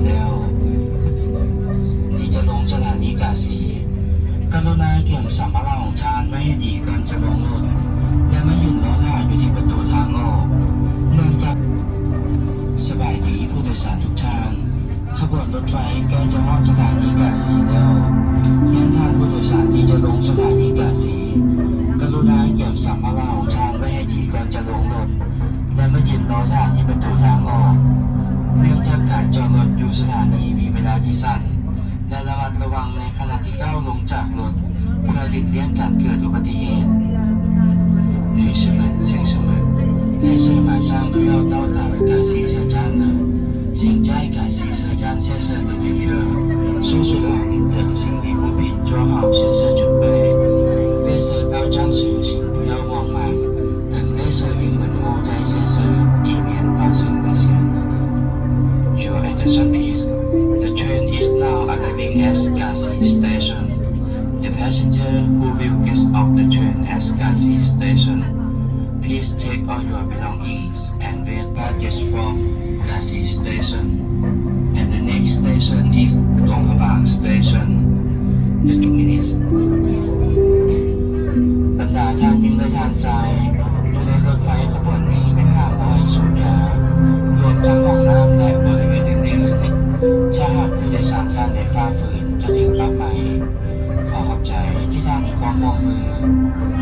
ແລ້ວ ທີ່ຈະລົງສະຖານີກາສີ ກະລຸນາກຽມສຳພາລະຂອງທ່ານໄວ້ໃຫ້ດີກ່ອນຈະລົງລົດ ແລະ ມາຢືນລໍຖ້າຢູ່ທີ່ປະຕູທາງອອກ ເນື່ອງຈາກ ສະບາຍດີຜູ້ໂດຍສານທຸກທ່ານ. ຂະບວນລົດໄຟໃກ້ຈະຮອດສະຖານີກາສີແລ້ວ. ແມ່ນທ່ານຜູ້ໂດຍສານທີ່ຈະລົງສະຖານີກາສີ ກະລຸນາກຽມສຳພາລະຂອງທ່ານໄວ້ໃຫ້ດີກ່ອນຈະລົງລົດ ແລະ ມາຢືນລໍຖ້າທີ່ປະຕູທາງອອກ ເນື່ອງຈາກການຈອດລົດຢູ່ສະຖານີມີເວລາທີ່ສັ້ນ ແລະ ລະມັດລະວັງໃນຂະນະທີ່ກ້າວລົງຈາກລົດ ເພື່ອຫຼີກລ່ຽງການເກີດອຸບັດຕິເຫດ. 女士们、先生们，列车马上就要到达了嘎西车站了，请在嘎西车站下车的旅客收拾好您的行李物品，做好下车准备。列车到站时，请不要忘了 等列车停稳后再下车，以免发生危险。Your attention please. The train is now arriving at Gasi Station. The passenger who will get off the train at Gasi Station, please take all your belongings and wait passengers from Gasi Station. And the next station is ຫຼວງພະບາງ Station. The two minutes. ບັນດາທ່ານຍິງ ແລະ ທ່ານຊາຍ ຢູ່ໃນລົດໄຟຂະບວນນີ້ແມ່ນຫ້າມບໍ່ໃຫ້ສູບຢາ ລວມທັງຫ້ອງນ້ຳ ແລະ ບໍລິເວນອື່ນໆ. ຖ້າຫາກຜູ້ໂດຍສານທ່ານໃດຝ່າຝືນ ຈະຖືກປັບໃໝ. ຂໍຂອບໃຈທີ່ທ່ານໃຫ້ຄວາມຮ່ວມມື.